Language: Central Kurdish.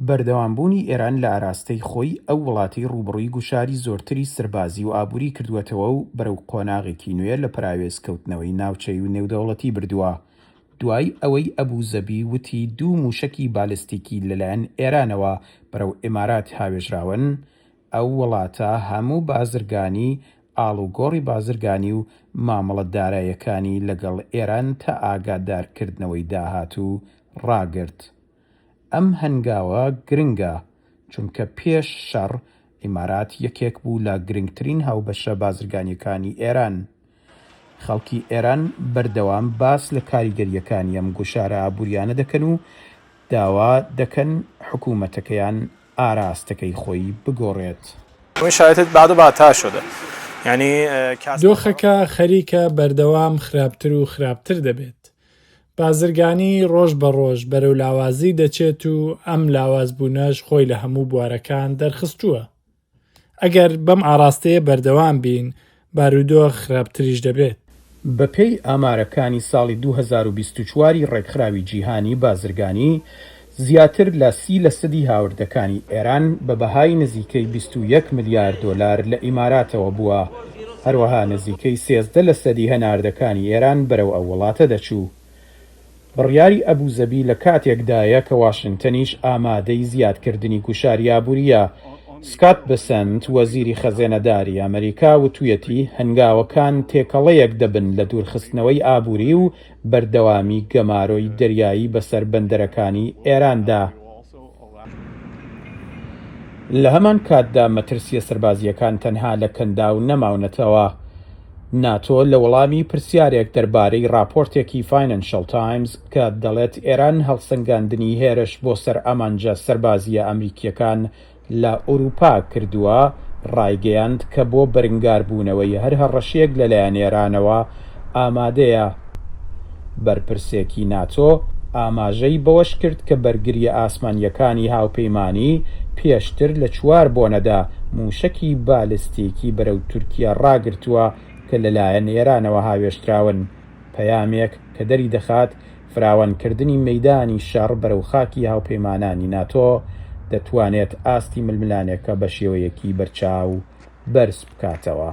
بەردەوامبوونی ئێران لە ئاراستەی خۆی ئەو وڵاتەی ڕووبەڕووی گوشاری زۆرتری سەربازی و ئابووری کردووەتەوە و بەرەو قۆناغێکی نوێ لە پەراوێزکەوتنەوەی ناوچەیی و نێودەوڵەتی بردووە. دوای ئەوەی ئەبوزەبی وتی دوو مووشەکی بالستیکی لەلایەن ئێرانەوە بەرەو ئیمارات هاوێژراون، ئەو وڵاتە هەموو بازرگانی ئاڵوگۆڕی بازرگانی و مامەڵە دارایەکانی لەگەڵ ئێران تا ئاگادارکردنەوەی داهاتوو ڕاگرت. ئەم هەنگاوە گرنگە، چونکە پێش شەڕ ئیمارات یەکێک بوو لە گرنگترین هاوبەشە بازرگانییەکانی ئێران. خەڵکی ئێران بەردەوام باس لە کاریگەرییەکانی ئەم گوشارە ئابوورییانە دەکەن و داوا دەکەن حکوومەتەکەیان ئاراستەکەی خۆی بگۆڕێت. دۆخەکە خەریکە بەردەوام خراپتر و خراپتر دەبێت. بازرگانی ڕۆژ بە ڕۆژ بەرەو لاوازی دەچێت و ئەم لاوازبوونەش خۆی لە هەموو بوارەکان دەرخستووە. ئەگەر بەم ئاڕاستەیە بەردەوام بین، بارودۆخ خراپتریش دەبێت. بەپێی ئامارەکانی ساڵی 2024 ی ڕێکخراوی جیهانی بازرگانی، زیاتر لە سی لەسەدی هاوردەکانی ئێران بە بەهای نزیکەی 21 ملیار دۆلار لە ئیماراتەوە بووە، هەروەها نزیکەی 13 لەسەدی هەناردەکانی ئێران بەرەو ئەو وڵاتە دەچوو. بڕیاری ئەبوزەبی لە کاتێکدایە کە واشنتنیش ئامادەی زیادکردنی گوشاری ئابوورییە. سکات بسنت، وەزیری خەزێنەداری ئەمریکا وتویەتی، هەنگاوەکان تێکەڵەیەک دەبن لە دوورخستنەوەی ئابووری و بەردەوامی گەمارۆی دەریایی بەسەر بەندەرەکانی ئێراندا. لە هەمان کاتدا مەترسییە سەربازییەکان تەنها لە کەنداو نەماونەتەوە. ناتۆ لە وەڵامی پرسیارێک دەربارەی ڕاپۆرتێکی فاینەنشەڵ تایمز کە دەڵێت ئێران هەڵسەنگاندنی هێرش بۆ سەر ئامانجە سەربازییە ئەمریکییەکان لە ئورووپا کردووە، ڕایگەیاند کە بۆ بەرنگاربوونەوەی هەر هەڕەشەیەک لەلایەن ئێرانەوە ئامادەیە. بەرپرسێکی ناتۆ ئاماژەی بەوەش کرد کە بەرگرییە ئاسمانییەکانی هاوپەیمانی پێشتر لە چوار بۆنەدا مووشەکی بالستیکی بەرەو تورکیا ڕاگرتووە کە لەلایەن ئێرانەوە هاوێژتراون، پەیامێک کە دەریدەخات فراوانکردنی مەیدانی شەڕ بەرەو خاکی هاوپەیمانانی ناتۆ دەتوانێت ئاستی ململانێکە بە شێوەیەکی بەرچاو بەرز بکاتەوە.